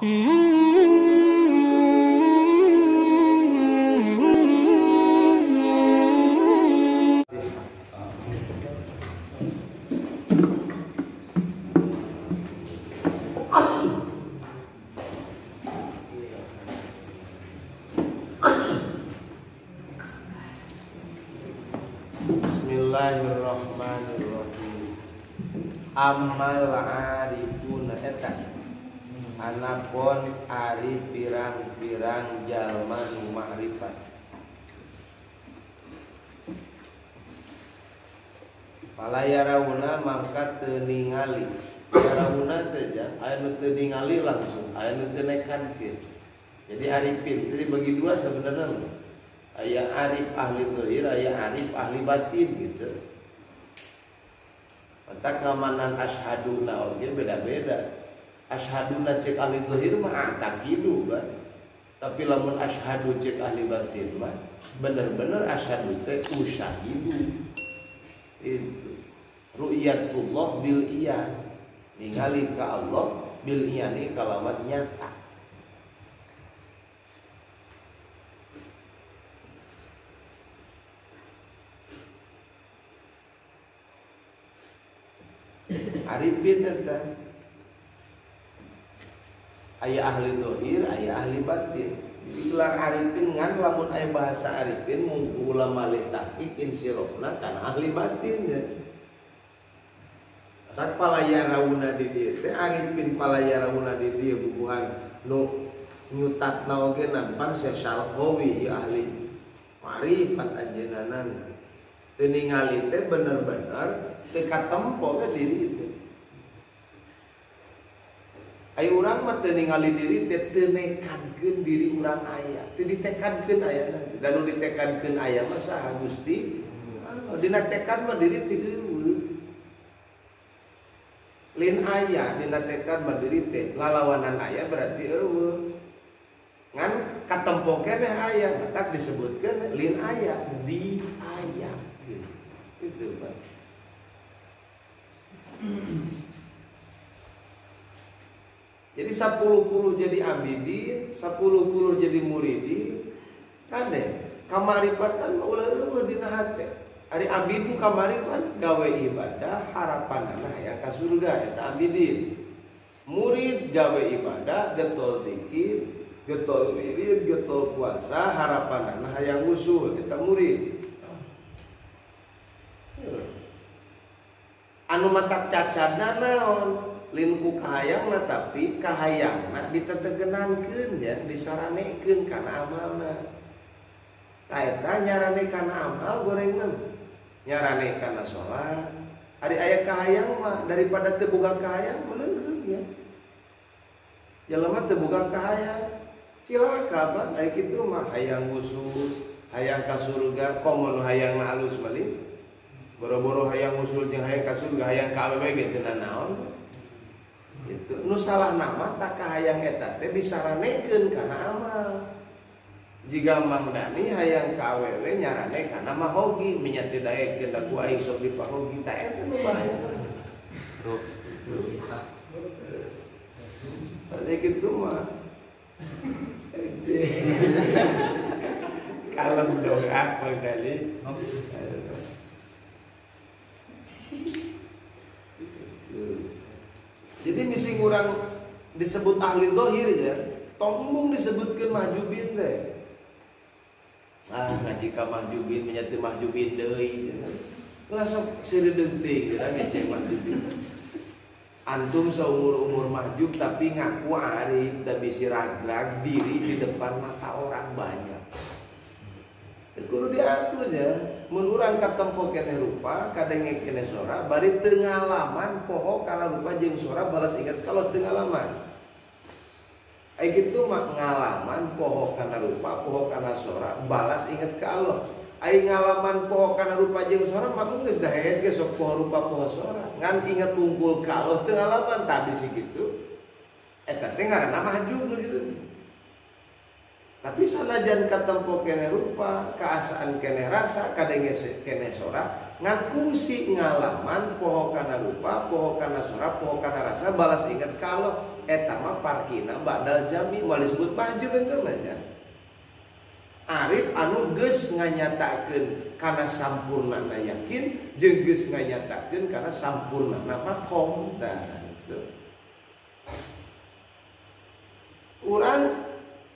Bismillahirrahmanirrahim. Amal arifuna eta anapun arif pirang-pirang jalma nu ma'rifat. Pala yarauna mangka teu ningali. Yarauna teh ja aya nu teu ningali langsung, aya nu teu nekankeun. Jadi arifin itu dibagi dua sebenarnya. Aya arif ahli zahir, aya arif ahli batin gitu. Mata keamanan asyhaduna oge beda-beda. Asyhaduna cek ahli zahir mah takidu kan. Tapi lamun asyhadu cek ahli batin mah bener-bener asyhadu teh usyahidu. Itu ru'yatullah bil iyan. Ningali ka Allah bil iyani kalawan nyata. Arifin eta aya ahli zahir, aya ahli batin. Jadi gelar arifin ngan lamun aya bahasa arifin mung ulama li tahqiq insirofna kana ahli batin ya. Tak palayarauna di dieu teh arifin palayarauna di dieu bubuhan nu nyutatna oge nampan Syekh Syarqawi ahli ma'rifat anjeunna. Teu ningali teh bener-bener teu katempo ka diri teh. Ai urang mah teu ningali diri teh teu nekankeun diri urang aya, teu ditekadkeun ayana. Da nu ditekadkeun aya mah saha Gusti? Dina tekad mah diri teu eueuh. Lin aya dina tekad mah diri teh lalawanan aya berarti eueuh. Ngan katempo keneh aya, matak disebutkeun lin aya di aya. Itu Pak. Jadi 10 jadi abidin, 10 jadi muridin. Kade kamaripatan mah ulah eueuh dina hate. Ari abid kamaripan gawe ibadah harapanana hayang ka surga eta abidin. Murid gawe ibadah getol zikir, getol wirid, getol puasa harapanana hayang usul eta murid. Anu matak cacadna naon? Lin ku kahayangna tapi kahayangna ditetegenankeun ya, disaranekeun kana amalna. Ta eta nyarane kana amal gorengna. Nyarane kana salat. Ari aya kahayang mah daripada teu boga kahayang meleuheung ya. Jelema teu boga kahayang cilaka Pak, ari kitu mah hayang usul, hayang ka surga, komo nu hayangna alus mah. Boro-boro hayang usul jeung hayang ka surga, hayang ka awewe ge teu naon. Gitu. Nu salah nama tak kahayang eta teh disaranekeun kana amal. Jiga Mang Dani hayang ka awewe nyarane kana mahogi, minya teu daekeun da ku aing sok dipahogi ta eta nu bahaya. Berarti kitu mah. Kalem dong ah Mang Dani. Jadi misi urang disebut ahli zahir ya, tong embung disebutkeun mahjubin teh. Ah ngaji ka mahjubin menyatu mahjubin deui. Ulah sok seureudeuh teuing geura ngeceng mahjubin. Antum seumur-umur mahjub tapi ngaku arif da bisi ragrag diri di depan mata orang banyak. Teu kudu diaku nya. Mun urang katempo keneh rupa, kadenge keneh sora, bari teu ngalaman poho kana rupa jeung sora balas ingat kalau teu ngalaman. Ai kitu mah ngalaman poho kana rupa, poho kana sora, balas ingat ka Allah. Ai ngalaman poho kana rupa jeung sora mah geus da hees ge sok poho rupa poho sora. Ngan ingat wungkul ka Allah teu ngalaman tah bisi kitu. Eta teh ngaranna mahjub nu kitu. Tapi sanajan katempo keneh rupa, kaasaan keneh rasa, kadenge keneh sora, ngan kungsi ngalaman poho kana rupa, poho kana sora, poho kana rasa, balas ingat kalau Eta mah parkina ba'dal jami moal disebut mahjub eta mah nya. Arif anu geus nganyatakeun kana sampurnana yakin jeung geus nganyatakeun kana sampurnana makom. Tah itu. Urang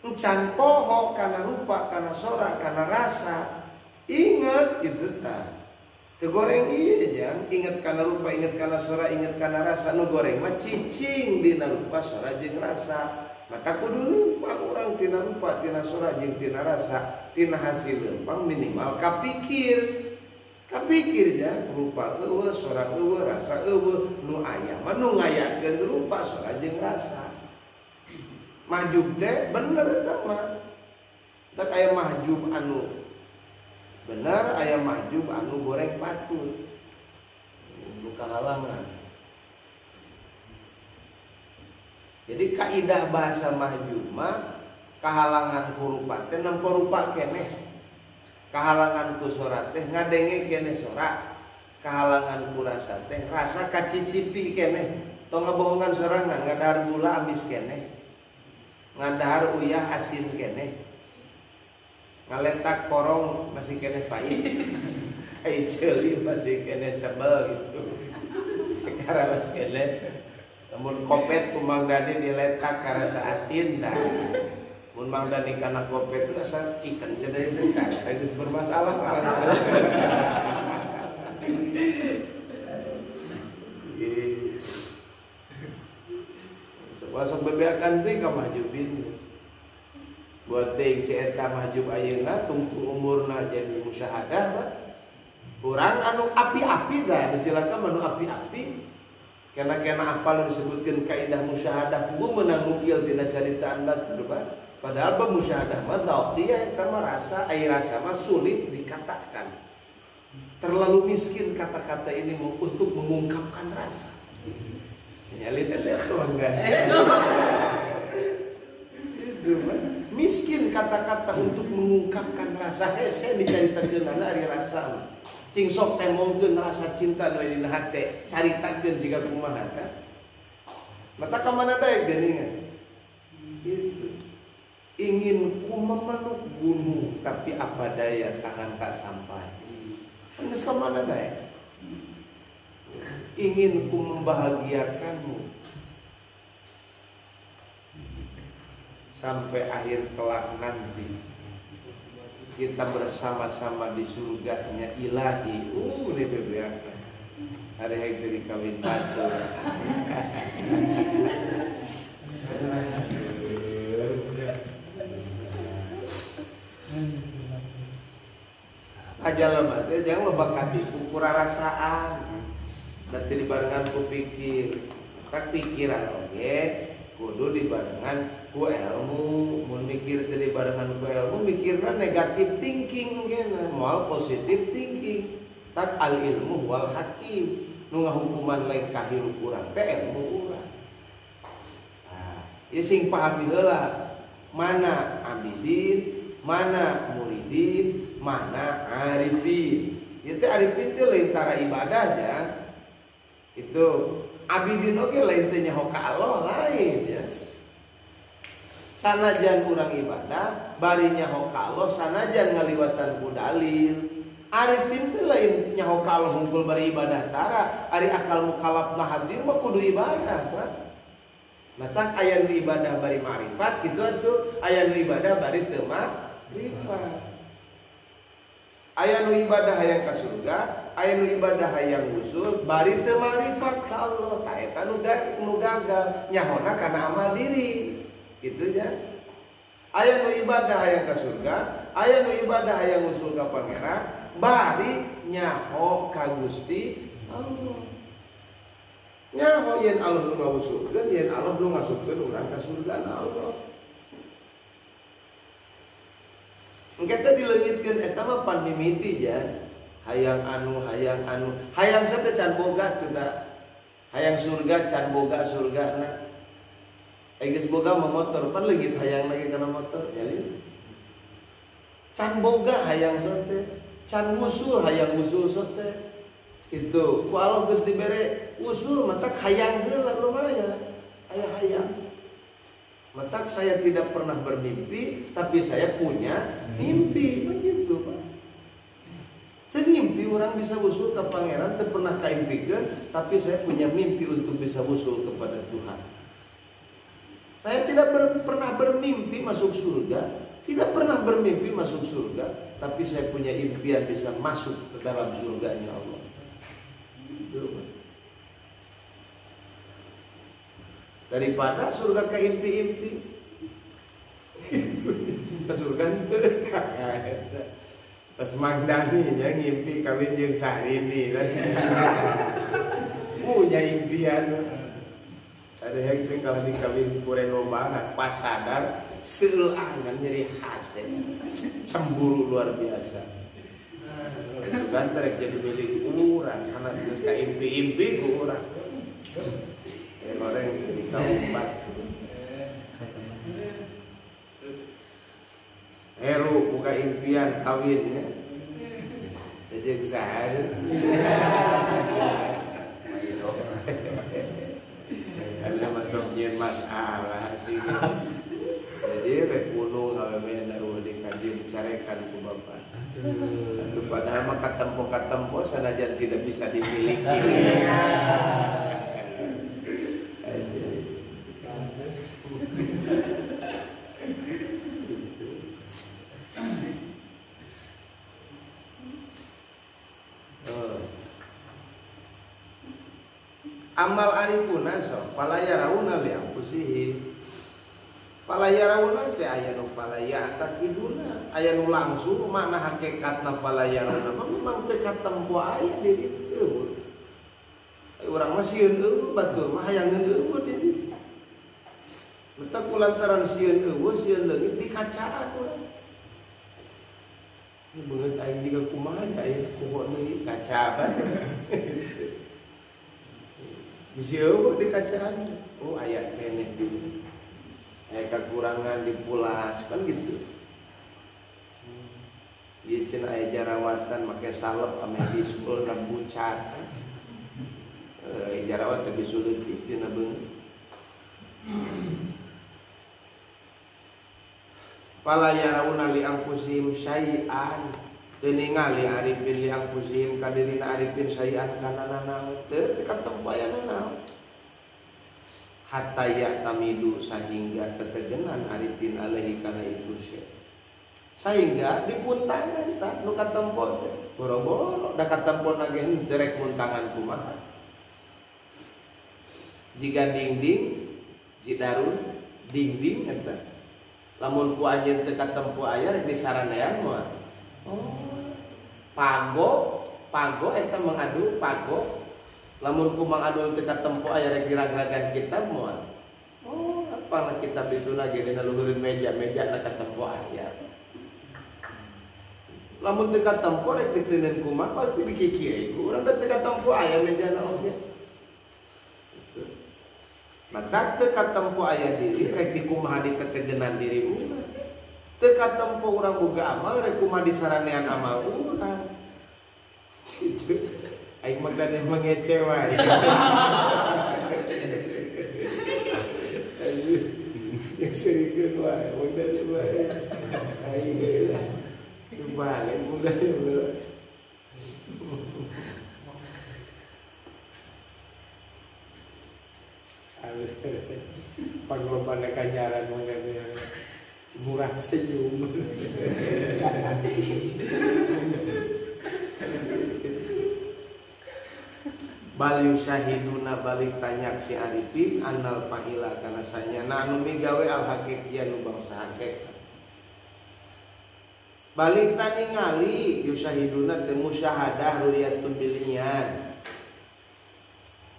encan poho kana rupa, kana sora, kana rasa. Ingat gitu tah. Teu goreng ieu jang, inget kana rupa, inget kana sora, inget kana rasa. Nu goreng mah cicing dina rupa, sora jeung rasa. Maka kudu lempang urang tina rupa, tina sora jeung tina rasa. Tina hasil lempang minimal kapikir. Kapikir ja, rupa eueuh, sora eueuh, rasa eueuh. Nu aya mah nu ngayakeun rupa, sora jeung rasa. Mahjub teh bener eta mah. Tah aya mahjub anu bener, aya mahjub anu goreng patut. Nu kahalangan. Jadi kaidah bahasa mahjub mah kahalangan ku rupa teh nempo rupa keneh. Kahalangan ku sora teh ngadenge keneh sora. Kahalangan ku rasa teh rasa kacicipi keneh. Tong ngabohongan sorangan ngadahar gula amis keneh. Ngadahar uyah asin keneh. Ngaletak korong masih keneh pahit. Tai ceuli masih keneh sebel gitu. Karaos keneh. Mun kopet ku Mang Dani diletak karasa asin dah. Mun Mang Dani kana kopet itu asa chicken cenah itu kan. Geus bermasalah karasa. Sok bebeakan teh ka mahjubin. Buat teuing si eta mahjub ayeuna tungtung umurna jadi musyahadah mah. Urang anu api-api tah, nu cilaka mah nu api-api. Kena-kena apa nu disebutkeun kaidah musyahadah kudu meunang ngukil tina caritaan batur bah. Padahal bab musyahadah mah dzatiyah eta mah rasa, ai rasa mah sulit dikatakan. Terlalu miskin kata-kata ini untuk mengungkapkan rasa. Nyalin ada soangan. Itu mah miskin kata-kata untuk mengungkapkan rasa. Hese dicaritakeun ari rasa. Cing sok tembongkeun rasa cinta nu aya dina hate, caritakeun jiga kumaha kan. Mata ka mana daek geuningan. Itu. Ingin ku memeluk gunung tapi apa daya tangan tak sampai. Geus ka mana daek? Ingin ku membahagiakanmu sampai akhir kelak nanti kita bersama-sama di surganya ilahi. Ini bebeakan hari hari dari kawin batu. Aja lemah, jangan loba katipu kurarasaan. Berarti dibarengan ku pikir, tak pikiran oge kudu dibarengan ku ilmu. Mun mikir teu dibarengan ku ilmu, mikirna negatif thinking kena, moal positif thinking. Tak al ilmu wal hakim, nu ngahukuman lain kahirup urang teh ilmu urang. Nah, ieu sing pahami heula mana abidin, mana muridin, mana arifin. Ieu teh arifin teh lain tara ibadah nya. Itu abidin oge lain teh nyaho ka Allah lain ya. Sanajan urang ibadah bari nyaho ka Allah sanajan ngaliwatan ku dalil. Arifin teh lain nyaho ka Allah hungkul bari ibadah tara, ari akal mukalaf hadir mah kudu ibadah Pak. Matak aya nu ibadah bari ma'rifat kitu atuh, aya nu ibadah bari teu ma'rifat. Aya nu ibadah hayang ka surga, aya nu ibadah hayang usul bari teu ma'rifat ka Allah. Tah eta nu gagal nyahona kana amal diri. Kitu nya. Aya nu ibadah hayang ka surga, aya nu ibadah hayang usul ka Pangeran, bari nyaho ka Gusti Allah. Nyaho yen Allah nu ngawusulkeun, yen Allah nu ngasupkeun urang ka surga na Allah. Engke teh dileungitkeun eta mah pan mimiti ja. Hayang anu, hayang anu, hayang teh can boga tuna. Hayang surga can boga surgana. Ai geus boga mah motor, pan leungit hayang lagi kana motor, jalin. Can boga hayang teh, can usul hayang usul teh. Itu ku Allah geus dibere usul matak hayang heula lumayan. Hayang-hayang. Matak saya tidak pernah bermimpi, tapi saya punya mimpi, begitu Pak. Teu ngimpi orang bisa usul ke pangeran, teu pernah kaimpikeun, tapi saya punya mimpi untuk bisa usul kepada Tuhan. Saya tidak pernah bermimpi masuk surga, tidak pernah bermimpi masuk surga, tapi saya punya impian bisa masuk ke dalam surganya Allah. Gitu, Pak. Daripada surga keimpi-impi. Itu ke surga itu. Pas Mang Dani nya ngimpi kawin jeung Syahrini. Punya impian. Ada yang teh kalau dikawin ku Reno banget pas sadar seulangan nyeri hati. Cemburu luar biasa. Sugan terek jadi milik urang karena geus kaimpi-impi ku urang. Orang jadi kaumpat. Heru buka impian kawin ya. Jadi sahar. Ada masuk nyeun masalah sih. Jadi we kuno awewe naruh di kaji carekan ku bapak. Aduh, padahal mah katempo-katempo sanajan tidak bisa dimiliki. Amal arifuna sok fala yarauna li anfusihim. Fala yarauna teh aya nu fala ya'taqiduna, aya nu langsung makna hakikatna fala yarauna mah memang teu katempo aya di ditu. Urang mah sieun eueuh batur mah hayangeun eueuh di ditu. Meta kulantaran sieun eueuh sieun leungit dikacaan urang. Ini beungeut aing jiga kumaha aya kuho deui kaca kan. Bisi eueuh di kacaan. Oh aya keneh di aya kekurangan dipulas kan gitu. Ieu cenah aya jarawatan make salep ame bisul rambucat. Jarawat teh bisul leutik dina beungeut. Fala yarauna li anfusihim syai'an. Teu ningali arifin li anfusihim ka dirina arifin syai'an kana nanaon teu katempo aya nanaon. Hatta ya'tamidu sahingga tetegenan arifin alaihi kana itu syai. Sahingga dipuntangan tah nu katempo teh boro-boro da katempona ge henteu rek muntangan kumaha. Jiga dingding jidarun dingding eta. Lamun ku anjeun teu katempo aya rek disaranean moal. Oh, pago, pago eta mengadu pago. Lamun ku mangadul teu katempo aya rek diragragan kitab moal. Oh, apa na kitab itu lagi dina luhureun meja, meja na katempo aya. Lamun teu katempo rek diteuneun kumaha pasti dikikieu ku urang da teu katempo aya mejana oge. Maka teu katempo aya diri rek dikumaha ditetegenan diri urang. Teu katempo urang boga amal rek kumaha disaranean amal urang. Gitu. Aing mah gane mengece wae. Yang serikeun wae, mangdane wae. Aing geus balik mangdane wae. Panglobana kanyaran mangdane murah senyum. Bal yusyahiduna balik tanyak si arifin annal fa'ila kana sanyana anu migawe al haqiqiyah nu bangsa hakikat. Balik taningali yusyahiduna teh musyahadah ru'yatun bilniyan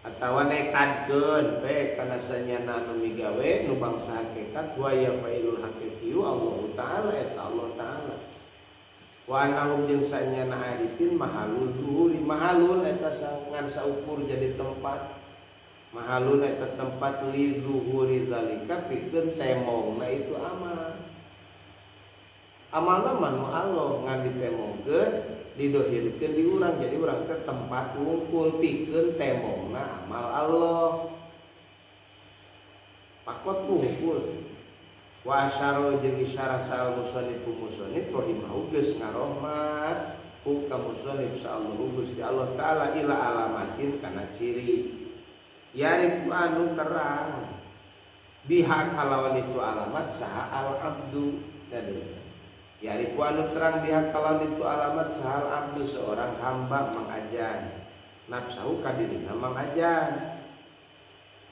atawa nekadkeun bae kana sanyana anu migawe nu bangsa hakikat wa ya fa'ilul haqiqiyu Allah taala eta Allah taala. Wa annahum jeung sanyana arifin mahalul zuhuri mahalun eta ngan saukur jadi tempat mahalun eta tempat li zuhuri zalika pikeun temongna itu amal. Amalna mah nu Allah ngan ditemongkeun didohirkeun di urang jadi urang teh tempat ngumpul pikeun temongna amal Allah. Pakot wungkul. Wa asyara jeung isyarah sal musannif musannif rahimahu geus ngarohmat ku ka musannif sallallahu Gusti Allah taala ila alamatin kana ciri. Yariku anu terang biha kalawan itu alamat saha al abdu dan yariku anu terang biha kalawan itu alamat saha al abdu seorang hamba mangajan nafsahu kadirina mangajan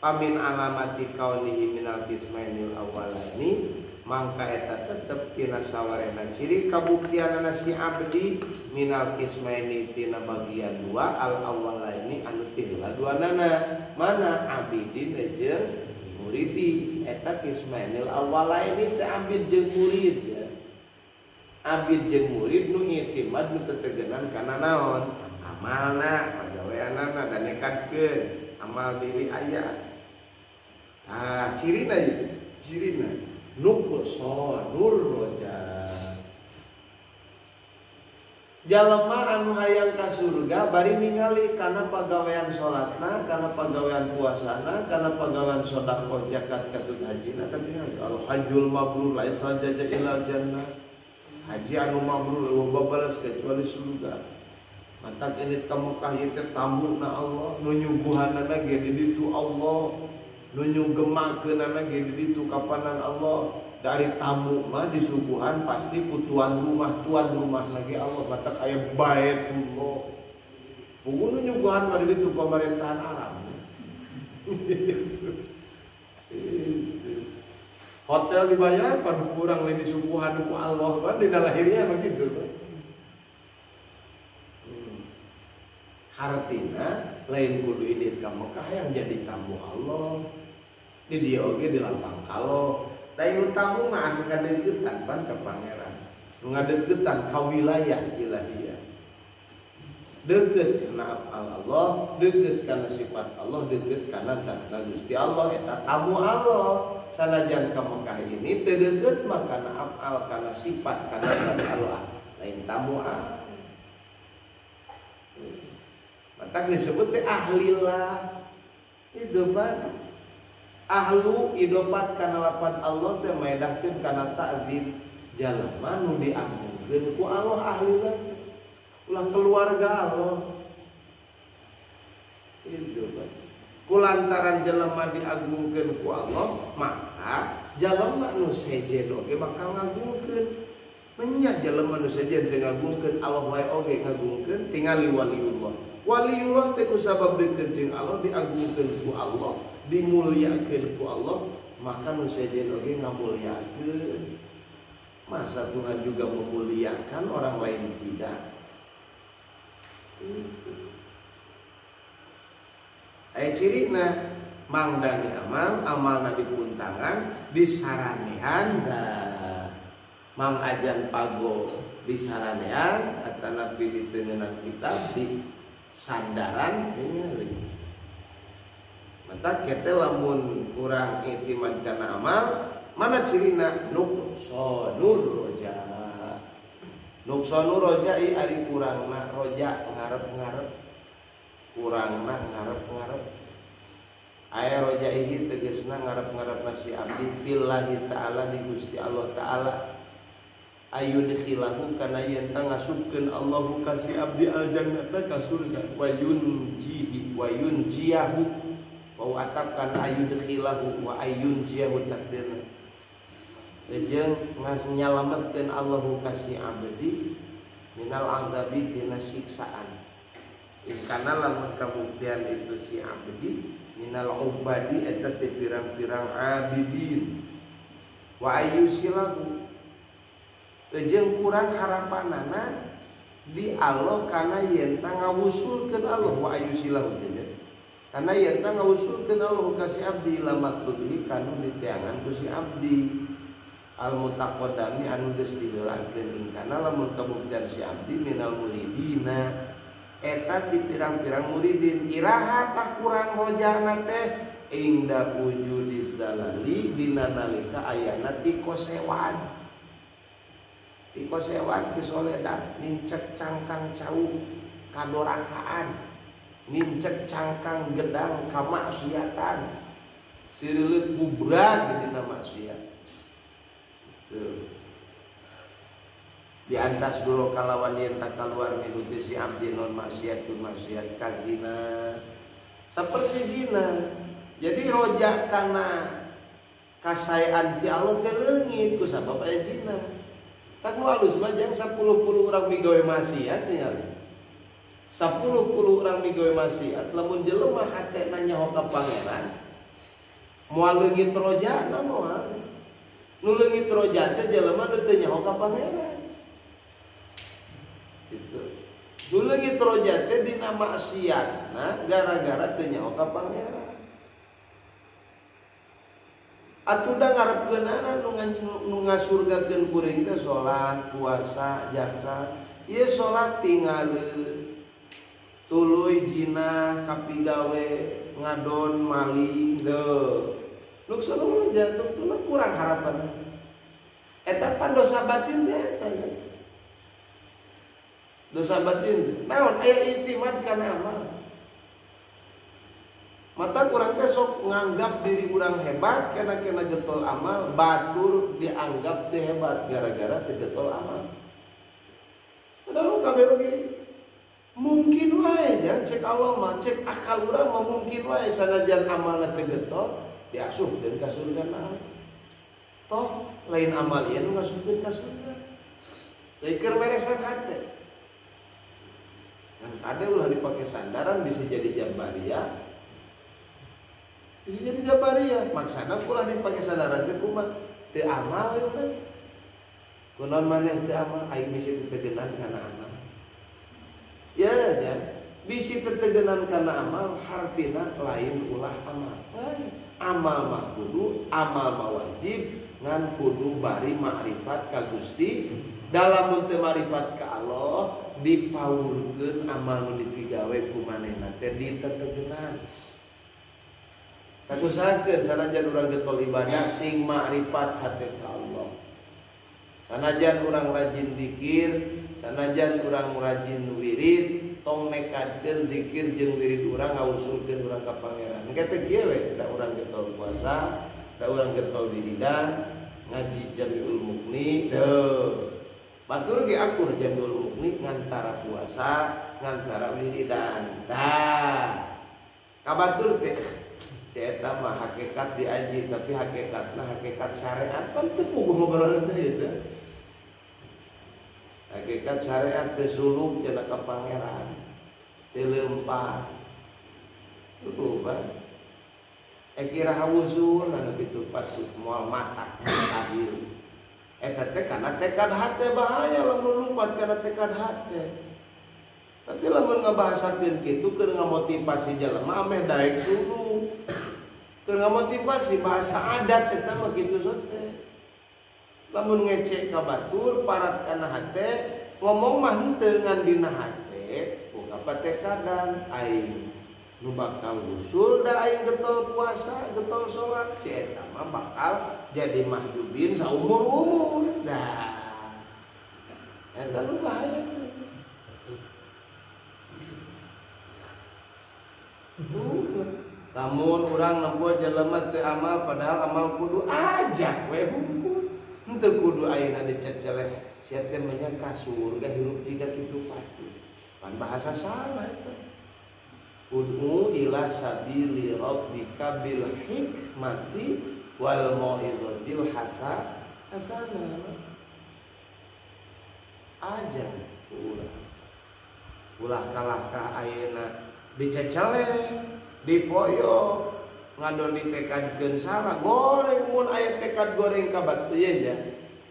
pamin alamati kaunihi minal qismainil awwalaini mangka eta tetep tina sawarena ciri kabuktianana si abdi minal qismaini tina bagian dua al awwalaini anu ti heula duanana mana abidin jeung muridi eta qismainil awwalaini teh abid jeung murid ya. Abid jeung murid nu itimad nu tetegenan kana naon amalna pagaweanana dan nekatkeun amal diri aya. Ah cirina ieu cirina nuqsanur roja. Jalema anu hayang ka surga bari ningali kana pagawean salatna, kana pagawean puasana, kana pagawean sedekah zakat katut hajina kan ningali al hajjul mabrur laisa jaza ilal jannah. Haji anu mabrur eueuh babalas kecuali surga. Matak ini ka Mekah ieu teh tamuna Allah, nu nyuguhanana ge di ditu Allah, nu nyugemakeunana ge di ditu kapanan Allah. Dari tamu mah disuguhan pasti ku tuan rumah lagi Allah batak aya Baitullah. Puguh nu nyuguhan mah di ditu pemerintahan Arab. Hotel dibayar pan kurang lain disuguhan ku Allah pan dina lahirnya begitu. Hartina lain kudu indit ka Mekah yang jadi tamu Allah. Di dieu oge di lapang kalau lain tamu mah anu ngadeuketan pan ka pangeran. Nu ngadeuketan ka wilayah ilahiyah. Deukeut kana afal Allah, deukeut kana sifat Allah, deukeut kana zatna Gusti Allah eta tamu Allah. Sanajan ka Mekah ini teu deukeut mah kana afal, kana sifat, kana zat Allah, lain tamu Allah. Matak disebut teh ahlillah. Itu pan ahlu idopat kana lapan Allah teh maedahkeun kana ta'zim jalma nu diagungkeun ku Allah ahlillah ulah keluarga Allah. Itu pan kulantaran jelema diagungkeun ku Allah maka jalma nu sejen oge bakal ngagungkeun. Menya jelema nu sejen teh ngagungkeun Allah wae oge ngagungkeun tingali waliullah. Waliullah teh ku sabab deukeut jeung Allah diagungkeun ku Allah, dimuliakeun ku Allah, maka nu sejen oge ngamuliakeun. Masa Tuhan juga memuliakan orang lain tidak? Aya cirina mangdani amal, amalna dipuntangan, disaranehan da Mang Ajan Pago disaranean atanapi ditengenan kitab di sandaran ningali. Mata kete lamun kurang itimad kana amal, mana cirina nuqsanur roja. Nuqsanur roja i ari kurangna roja ngarep-ngarep. Kurangna ngarep-ngarep. Aya rojaihi tegesna ngarep-ngarepna si abdi fillahi ta'ala di Gusti Allah ta'ala. Ayudkhilahu kana yen ta ngasupkeun Allahu ka si abdi aljannata ka surga wa yunjihi wa yunjiyahu wa ataqan ayudkhilahu wa ayunjiyahu takdirna jeung nyalametkeun Allahu ka si abdi minal azabi tina siksaan kana lamun kabuktian itu si abdi minal ubadi eta teh pirang-pirang abidin wa ayusilahu jeung kurang harapanana di Allah kana yen ta ngawusulkeun Allah wa ayusilahu teh kana yen ta ngawusulkeun Allah ka si abdi lamat tudhi kanu diteangan ku si abdi al mutaqaddami anu geus diheulakeun ingkana lamun kabuktian si abdi minal muridina eta di pirang-pirang muridin iraha tah kurang rojana teh ingda wujudi zalali dina nalika ayana ti kosewan tikosewan kisoledan nincek cangkang cau kadorakaan nincek cangkang gedang kamaksiatan Sireuleut bubrag dina maksiat. Tuh. Di antas dulu kalawan yen tak keluar minuti si abdi non maksiat tu maksiat kazina. Seperti zina. Jadi roja kana kasayaan ti Allah teh leungit ku sabab aya zina. Tak nu alus mah jang 10 puluh urang migawe maksiat tinggal. 10 puluh urang migawe maksiat lamun jelema hatena nyaho ka pangeran moal leungit rojana moal. Nu leungit roja teh jelema nu teu nyaho ka pangeran. Gitu. Nu leungit roja teh dina maksiatna gara-gara teu nyaho ka pangeran. Atuh da ngarepkeunana nu ngasurgakeun kuring teh salat, puasa, zakat. Ieu salat tingaleun. Tuluy jinah kapigawe ngadon maling deuh. Nu sono jantung tuna kurang harapan. Eta pan dosa batin teh eta ya. Dosa batin. Naon aya itimad kana amal. Mata kurang teh sok nganggap diri urang hebat kena-kena getol amal, batur dianggap teh hebat gara-gara teh getol amal. Padahal kabeh begini. Mungkin wae ya, cek Allah mah, cek akal urang mah mungkin wae sanajan amalna teh getol diasupkeun ka surga na. Toh lain amal ieu nu ngasupkeun ka surga. Jadi keur meresan hate. Ngan kade ulah dipake sandaran bisa jadi jabariyah. Bisa jadi jabariyah, maksana ulah dipake sandaran teh kumaha? Teu amal ieu teh. Kunaon maneh teu amal aing bisi tetegenan kana amal. Ya ya, bisi tetegenan kana amal hartina lain ulah amal. Lain. Amal mah kudu, amal mah wajib ngan kudu bari makrifat ka Gusti. Dalam mun teu makrifat ka Allah dipaurkeun amal nu dipigawe ku manehna teh ditetegenan. Takusakeun sanajan urang getol ibadah sing makrifat hate ka Allah. Sanajan urang rajin zikir, sanajan urang rajin wirid, tong nekadkeun zikir jeung wirid urang ngawusulkeun urang ka pangeran. Engke teh kieu we, da urang getol puasa, da urang getol wiridan, ngaji Jamiul Mughni, deuh. Batur ge akur Jamiul Mughni ngantara puasa, ngantara wiridan. Tah. Kabatur teh si eta mah hakikat diaji tapi hakikatna hakikat syariat pan teu puguh ngobrolan teh ieu. Hakikat syariat teh suluk cenah ka pangeran. Teu leumpah. Lupa. Ekira hawusul anu kitu patut moal mata mustahil. Eta teh kana tekad hate bahaya lamun lumpat kana tekad hate. Tapi lamun ngabahasakeun kitu keur ngamotivasi jelema ameh daek suluk. Keur ngamotivasi bahasa adat eta mah kitu sote. Lamun ngecek ka batur parat kana hate ngomong mah henteu ngan dina hate boga patekadan aing nu bakal usul da aing getol puasa getol salat si eta mah bakal jadi mahjubin saumur-umur. Nah eta nu bahaya. Lamun urang nempo jelema teu amal padahal amal kudu ajak we hungkul. Henteu kudu ayeuna diceceleh sia teh menya ka surga hirup jiga kitu patuh. Pan bahasa salah eta. Ud'u ila sabili rabbika bil hikmati wal mau'izatil hasanah. Aja ulah. Ulah kalah ka ayeuna diceceleh, dipoyok, ngadon ditekadkeun salah, goreng mun aya tekad goreng ka batu ye nya.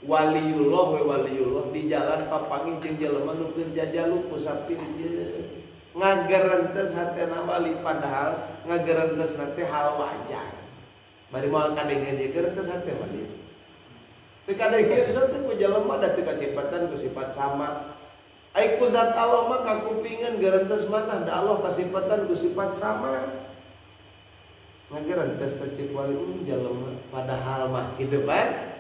Waliyullah we waliyullah di jalan papanggih jeung jelema nu keur jajaluk ku sapir je. Ngagerentes hatena wali padahal ngagerentes teh hal wajar. Bari moal kadengeun ye gerentes hate wali. Teu kadengeun teh ku jelema da teu kasipatan ku sifat sama. Ai ku zat Allah mah kakupingan gerentes mana da Allah kasipatan ku sifat sama. Ngagerentes teh cek wali jelema padahal mah kitu pan.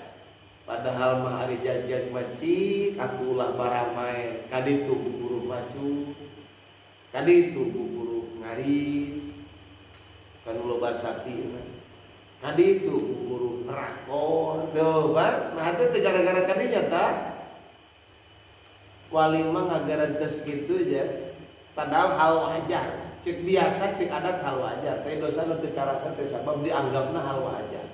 Padahal mah ari jagjag mah cik atuh ulah baramai kaditu buburu macu. Kaditu buburu ngarit. Kan loba sapi mah. Kadi itu guru rakor tuh Pak. Nah itu gara-gara kadinya ta. Wali mah ngagarantes kitu aja. Padahal hal wajar. Cek biasa cek adat hal wajar. Tapi dosa nu teu karasa teh sabab dianggapna hal wajar.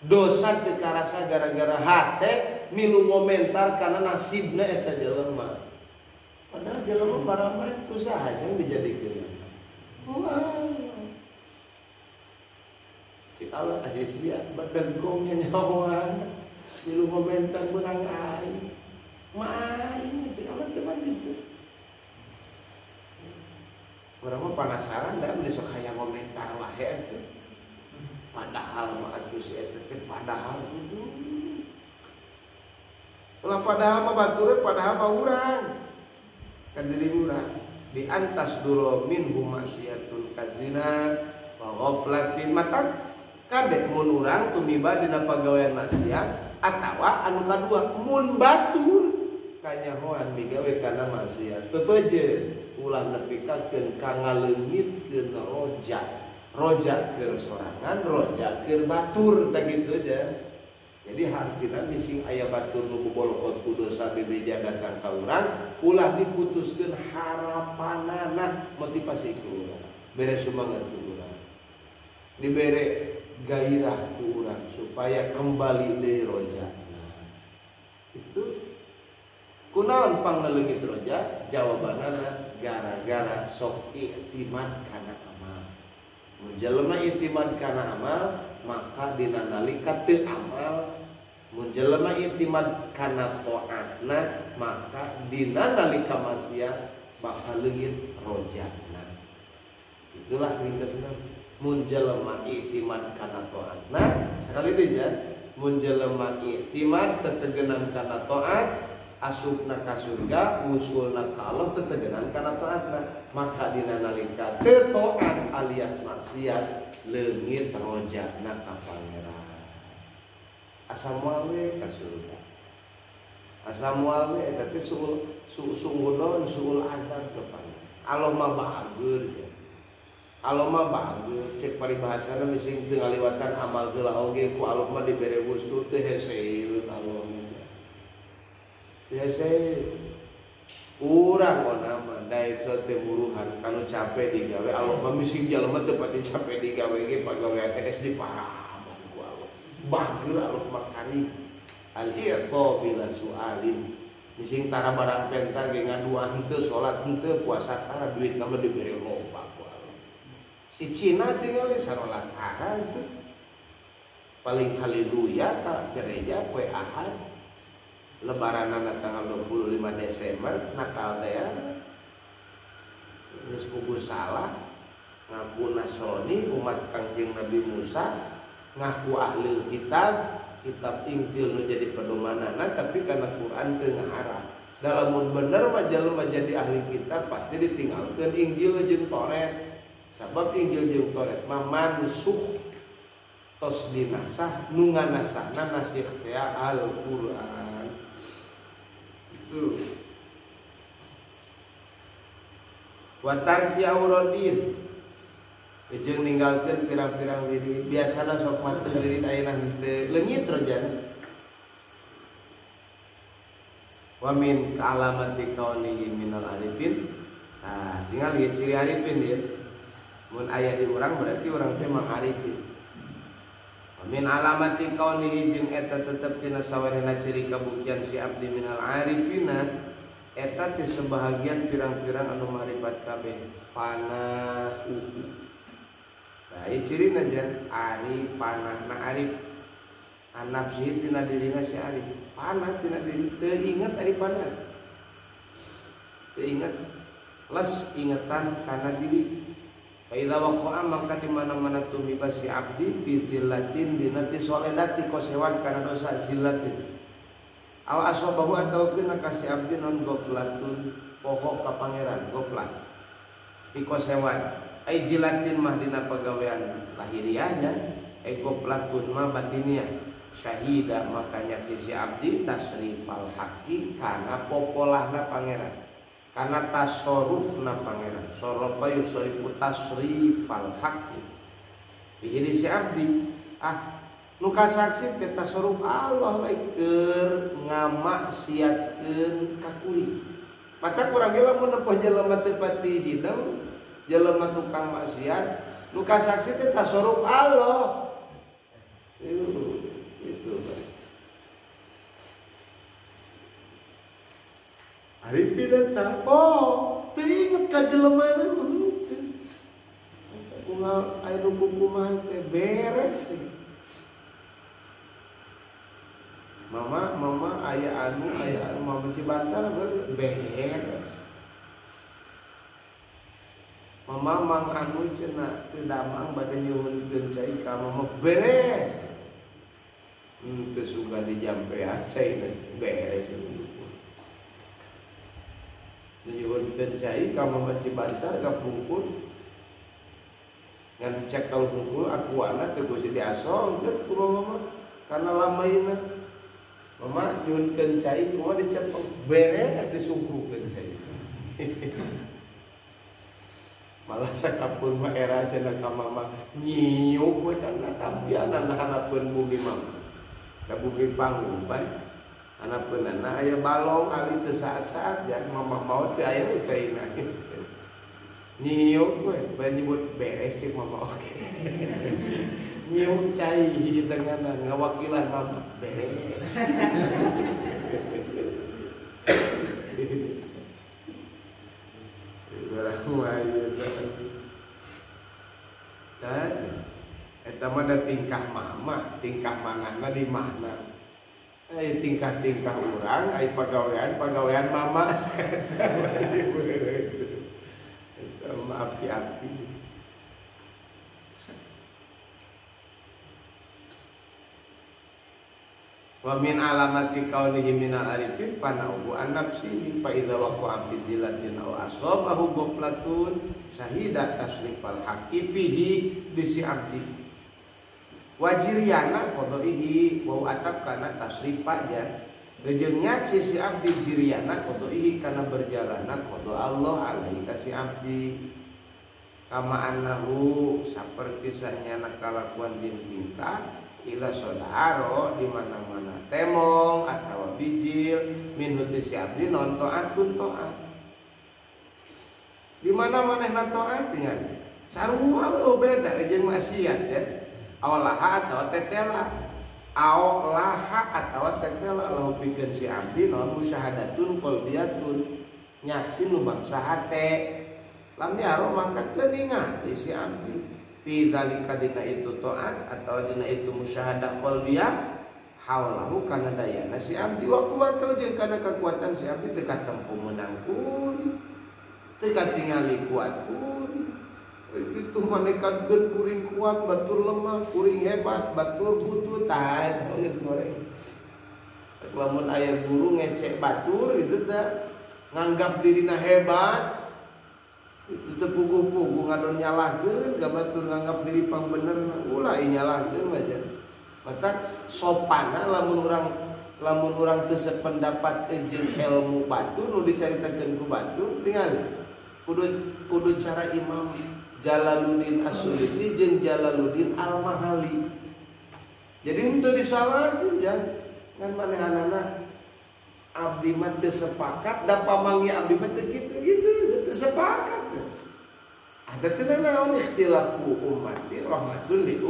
Dosa teu karasa gara-gara hate milu komentar karena nasibna eta jelema. Padahal jelema barang usaha yang dijadikeun. Wah. Cik Allah kasih sia berdengkongnya nyawan milu komentar menang aing. Main cik Allah teman gitu. Urang mah penasaran da mun sok hayang komentar wae atuh. Padahal mah atuh si eta teh padahal kudu. Ulah padahal mah batur padahal mah urang. Kan diri urang di antas duro minhu maksiatun kazina wa ghaflatin mata kadek mun urang tumiba dina pagawean maksiat atawa anu kadua mun batur kanyahoan migawe kana maksiat bebeje ulah nepikakeun ka ngaleungitkeun roja roja keur sorangan roja keur batur tah kitu aja. Jadi hartina mising aya batur nu bobolokot ku dosa bebeja datang ka urang ulah diputuskeun harapanana motivasi ku urang bere semangat ku urang dibere gairah ku urang supaya kembali deui roja. Nah, itu kunaon pangleungit roja? Jawabanana gara-gara sok i'timad kana amal. Mun jelema i'timad kana amal maka dina nalika teu amal. Mun jelema i'timad kana taatna maka dina nalika maksiat bakal leungit rojana. Itulah ringkasna. Mun jelema i'timad kana taatna sekali deui ya, mun jelema i'timad tetegenan kana taat asupna ka surga, usulna ka Allah tetegenan kana taatna, maka dina nalika teu taat alias maksiat leungit rojana ka pangeran. Asa moal we ka surga. Asa moal we eta teh suul suul azab ka pangeran. Allah mah bager ya. Allah mah bager cek paribahasana mising teu ngaliwatan amal heula oge ku Allah mah dibere wusul teu heseun Allah mah. Biasa urang mah daek teu buruhan kanu capek digawe Allah mah mising jelema teu pati capek digawe ge pagawean teh diparah ku Allah. Bager Allah mah karim. Al-i'ta bila sualin. Mising tara barang penta ge ngadua henteu salat henteu puasa tara duit mah dibere loba ku Allah. Si Cina tinggal sarolat tara henteu. Paling haleluya ka gereja poe Ahad. Lebaranana tanggal 25 Desember Natal teh geus puguh salah ngaku Nasrani umat Kangjeng Nabi Musa ngaku ahli kitab kitab Injil nu jadi pedomanana tapi karena Quran teu ngaarah dalam mun bener mah jelema jadi ahli kitab pasti ditinggalkeun Injil jeung Taurat sabab Injil jeung Taurat mah mansuh tos dinasah nu nganasahna nasikh teh Al-Qur'an. Wa tarki aurodin jeung ninggalkeun pirang-pirang wirid biasana sok mah teu wirid ayeuna henteu leungit rojana. Wa min alamati kaunihi minal arifin. Nah, tinggal ieu ciri arifin ya. Mun aya di urang berarti urang teh mang arifin. Min alamati kaunihi jeung eta tetep tina sawarehna ciri kabuktian si abdi minal arifina eta ti sebahagian pirang-pirang anu marifat kabeh fana uhu. Nah, ieu cirina aja arif panah na arif anafsi tina dirina si arif panah tina diri teu inget ari panah teu inget les ingetan kana diri. Fa idza waqa'a maka di mana-mana tumiba si abdi bi zillatin dinati soledati kosewan kana dosa zillatin aw asobahu atau kena ka si abdi non goflatun poho ka pangeran goflat di kosewan ai jilatin mah dina pagawean lahiriahnya ai goflatun mah batiniah syahida makanya si abdi tasrifal haqi kana popolahna pangeran karena tasorufna pangeran sorofa yusorifu tasrifal haqqi bihi si abdi Ah nu kasaksi teh tasarruf Allah bae keur ngamaksiatkeun ka kuring. Mata kurang ge lamun nempoh jelema teu pati hidung, jelema tukang maksiat, nu kasaksi teh tasarruf Allah. Itu Arifin eta, oh, teu inget ka jelemana henteu. Eta unggal aya nu kumaha teh beres. Mama, mama aya anu mama Cibantar beres. Mama mang anu cenah teu damang bade nyuhunkeun cai ka mama beres. Teu suka dijampean cai teh beres. Nyuhunkeun cai ka mama Cibantar ka pungkur. Ngan cekel hungkul akuana teu kusi diasongkeun ku mama karena lamaina. Mama nyuhunkeun cai cuma dicepeng beres disungkrukeun cai. Malah sakapun mah era cenah ka mama nyiuk we kana tampianan hanapeun bumi mama. Da bumi pangumpan hanapeunana aya balong ali teu saat-saat jan mama maot teu aya caina. Nyiuk we bae nyebut beres cek mama oke. Nyiuk cai hidanganan ngawakilan mama beres. Eta mah da tingkah mama, tingkah manahna di mana? Tingkah-tingkah urang, ai pagawean-pagawean mama. Eta mah api-api. Wa min alamati kaunihi minal arifin panauhu an nafsihi fa idza waqa'a fi zillatin aw asabahu ghaflatun syahida tasrifal haqqi fihi li abdi. Wajiriyana qadaihi wa atap kana tasrifa jan. Jeung nyaksi si abdi jiriyana qadaihi kana berjalanna qada Allah alaihi ka si abdi. Kama annahu saperti sanyana kalakuan jeung tingkah ila sodaro di mana-mana temong atau bijil min huti si abdi non to'atun to'at di mana-mana na to'at tinggal sarua beda jeung maksiat ya awalaha atau tetela awlaha atau tetela lahu pikeun si abdi non musyahadatun qalbiyatun nyaksi nu bangsa hate lam yaro mangka teu ningali si abdi fi dzalika dina itu taat atau dina itu musyahadah qalbiyah haulahu kana dayana si abdi wa quwwatu jeung kana kekuatan si abdi teu katempo meunang kuring teu katingali kuat kuring kitu manekadkeun kuring kuat batur lemah kuring hebat batur butuh tah eta geus goreng lamun aya guru ngecek batur itu teh nganggap dirina hebat itu teu puguh-puguh ngadon nyalahkeun ka batur nganggap diri pang bener ulah nyalahkeun mah jan matak sopana lamun urang teu sependapat jeung ilmu batur nu dicaritakeun ku batur tingali kudu cara Imam Jalaluddin As-Suyuti jeung Jalaluddin Al-Mahali jadi henteu disalahkeun jan ngan manehanana abdi mah teu sepakat da pamangi abdi mah teu kitu-kitu teu sepakat. Ada teu naon ikhtilafu ummati rahmatul lil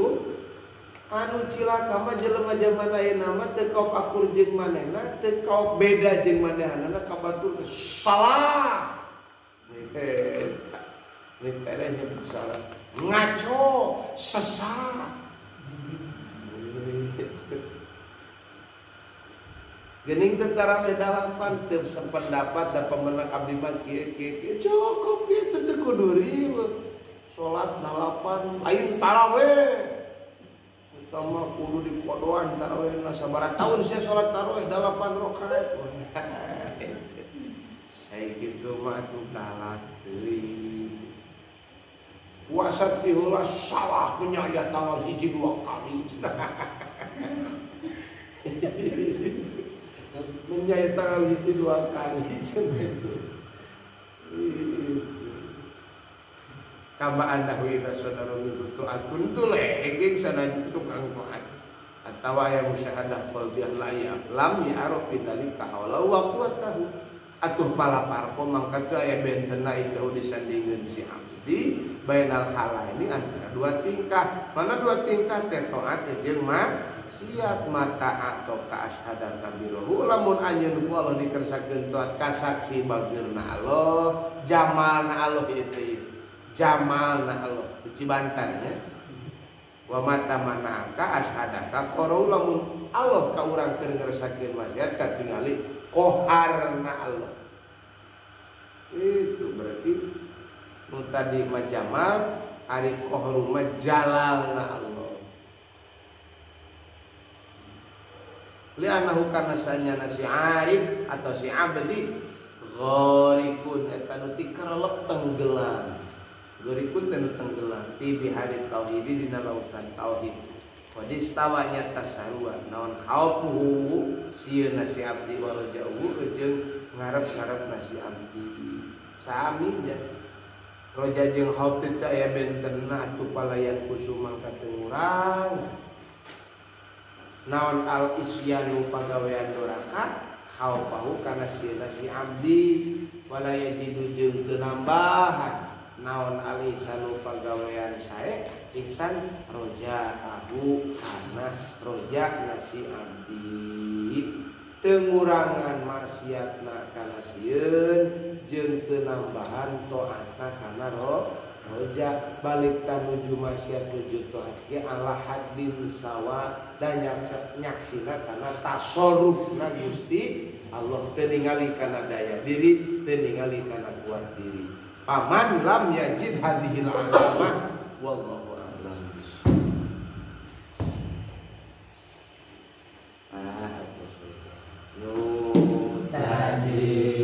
anu cilaka mah jelema jaman ayeuna mah teu kaop akur jeung manehna teu kaop beda jeung manehanana ka batur salah. Ini tereh nyebut salah. Ngaco, sesat. Gening tentara dalapan teu sependapat da pemenang abdi mah kieu kieu cukup kieu teu kudu ribet. Salat dalapan lain tarawih. Utama kudu dikodoan tarawihna sabaraha tahun sia salat tarawih 8 rakaat. Ai kitu mah atuh kalah teuing. Puasa ti heula salah menyaya tanggal 1 2 kali. Menyaya tanggal 1 2 kali. Kama annahu idza sadara min tu'atun tu legeng sanajan tukang taat atawa aya musyahadah qalbiyah la ya lam ya'ruf bidzalika haula wa quwwatahu atuh palaparko mangka teu aya bentena indahu disandingeun si abdi bainal halaini antara dua tingkah. Mana dua tingkah teh taat jeung maksiat mata atau ka asyhada kabirohu lamun anjeun ku Allah dikersakeun taat kasaksi bageurna Allah jamalna Allah itu jamalna Allah di Cibantan nya. Wa mata manaka asyhadaka qarau lamun Allah ka urang keur ngresakeun maksiat katingali qoharna Allah. Itu berarti nu tadi mah jamal ari qohru mah jalalna Allah. Li'annahu kana sanyana si arif atau si abdi gharikun eta nu tikarelep tenggelam. Gharikun teh nu tenggelam fi bihari tauhid dina lautan tauhid. Qadistawa nyata sarua naon khaufuhu sieuna si abdi wa rajauhu jeung ngarep-ngarepna si abdi. Sami nya. Roja jeung khauf teh aya bentenna atuh palayan kusumang ka teu ngurang. Naon al isyanu pagawean doraka khaufahu kana sieuna si abdi wala yajidu jeung teu nambahan naon al ihsanu pagawean sae ihsan rojaahu kana roja nasi abdi teu ngurangan maksiatna kana sieun jeung teu nambahan taatna kana roja balik tanuju maksiat nuju taat ge ala haddin sawa dan nyaksina kana tasarrufna Gusti Allah teu ningali kana daya diri teu ningali kana kuat diri. Paman lam yajid hadhil alamah wallahu a'lam bishawab. Ah, nu tadi